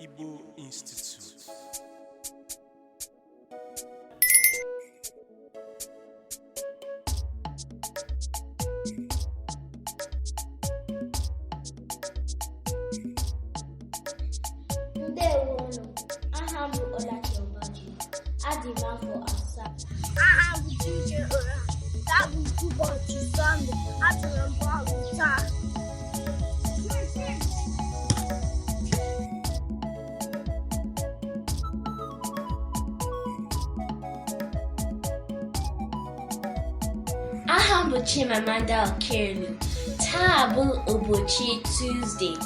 Igbo Institute. Ndewonu, aha m bụ Ọlachi Ọbaji, adị m afọ 7. Aha m bụ Chike Ora. Taa bụ ụbọchị Sọnde. Atụrụ m bọọlụ taa. Aha m bụ Chimamanda Okerelu. Taa bụ ụbọchị Tuzdee.